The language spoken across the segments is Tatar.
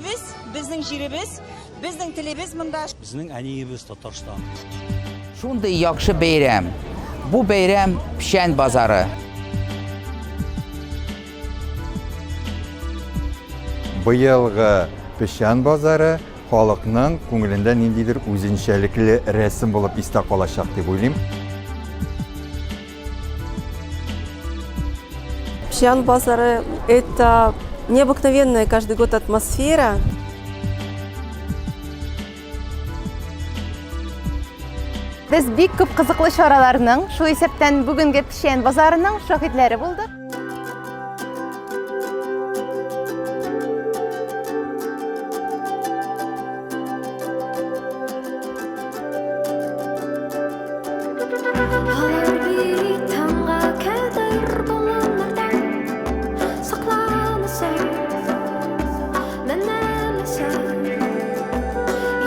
Илебез, безнең җиребез, безнең телебез монда. Безнең әниебез Татарстан. Шундый яхшы бәйрәм. Бу бәйрәм Печән базары. Быелгы Печән базары халыкның күңелендә ниндидер үзенчәлекле рәсем булып истә калачак дип уйлыйм. Печән базары – это необыкновенная каждый год атмосфера. Без бик күп кызыклы чараларның, шул исәптән бүгенге Печән базарының шаһитләре булдык. Алар бит таңга кадәр болыннарда сакланасы, менәмесе.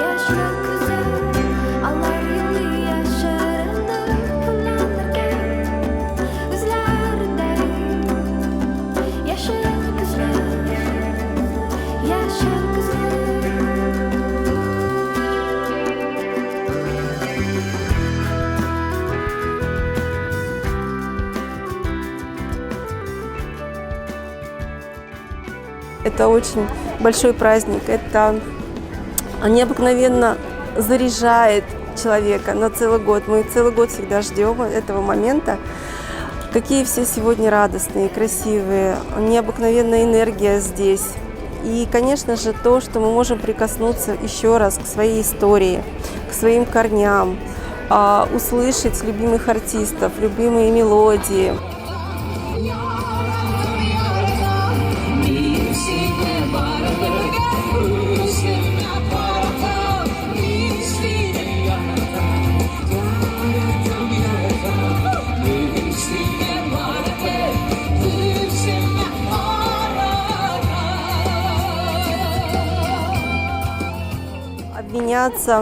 Яшьлек күзе, алар елый яшеренеп үләннәргә, үзләрендә. Яшел күзле, яшел күзле. Это очень большой праздник, это необыкновенно заряжает человека на целый год. Мы целый год всегда ждем этого момента. Какие все сегодня радостные, красивые, необыкновенная энергия здесь. И, конечно же, то, что мы можем прикоснуться еще раз к своей истории, к своим корням, услышать любимых артистов, любимые мелодии. Мин сине барыбергә үземә каратам, мин сине яратам, яратам, яратам. Мин сине барыбер үземә каратам. Обменяться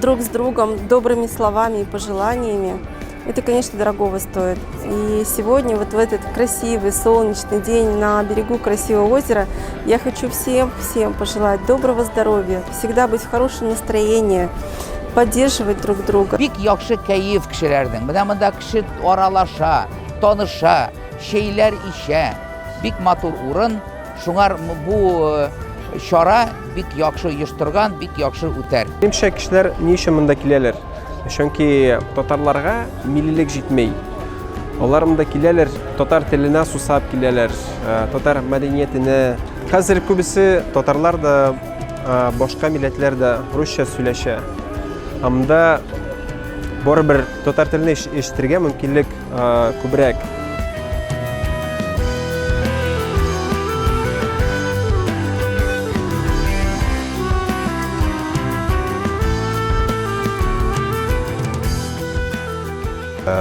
друг с другом добрыми словами и пожеланиями, это, конечно, дорогого стоит. И сегодня, вот в этот красивый солнечный день на берегу красивого озера, я хочу всем-всем пожелать доброго здоровья, всегда быть в хорошем настроении, поддерживать друг друга. Бик яхшы кәеф кешеләрнең. Менә монда кеше аралаша, таныша, чәйләр эчә. Бик матур урын. Шуңар бу чара бик яхшы оештырган, бик яхшы үтәр. Минемчә, кешеләр ни өчен монда киләләр? Чөнки татарларга миллилек җитмәй. Алар монда киләләр, татар теленә сусап киләләр, татар мәдәниятенә. Хәзер күбесе татарлар да, башка милләтләр дә русча сөйләшә. Ә монда барыбер татар телене ишетергә мөмкинлек күбрәк.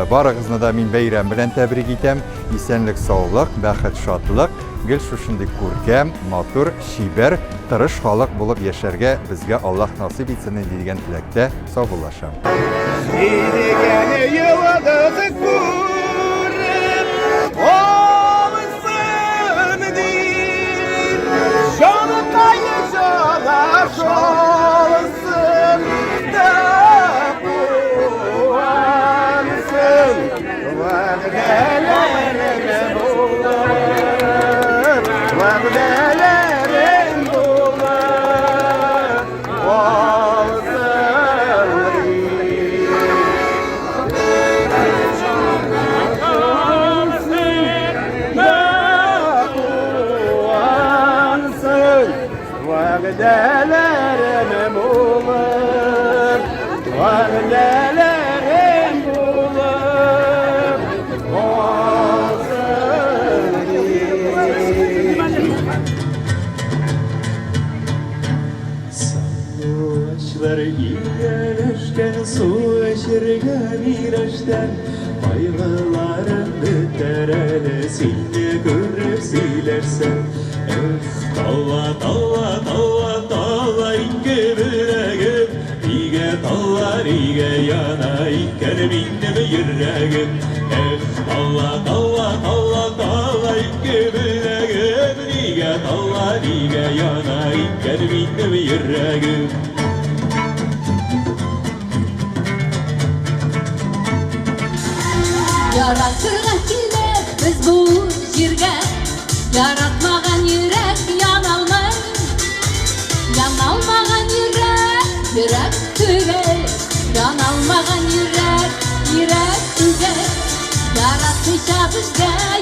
Барыгызны да мин бәйрәм белән тәбрик итәм. Исәнлек, саулык, бәхет, шатлык, гел шушындый күркәм, матур, чибәр, тырыш халык булып яшәргә безгә Аллаһ насыйп итсен дигән теләктә саубуллашам. Синекәне йолдыз күреп, алсын дип, җаныкай җана шалсын, да куансын, вәгъдәләрем булыр, вәгъдәләрем булыр, калсын дип. Шалсын, да куансын, вәгъдәләрем булыр, вәгъдәләрем булыр, калсын дип. Сандугачлар ияләшкән су эчәргә миләштән. Кайгыларым бетәр әле сине күреп сөйләшсәм. Эх, тала, тала, тала, тала, ике беләгем. Нигә тала, нигә яна икән минем йөрәгем? Эх, тала, тала, тала, тала, ике беләгем. Нигә Алла, нигә яна икән минем йөрәгем? Яратырга килдек без бу җиргә, Яратмаган йөрәк яналмый. Яналмаган йөрәк, йөрәк түгел, Яналмаган йөрәк, йөрәк түгел. Яратмыйча безгә.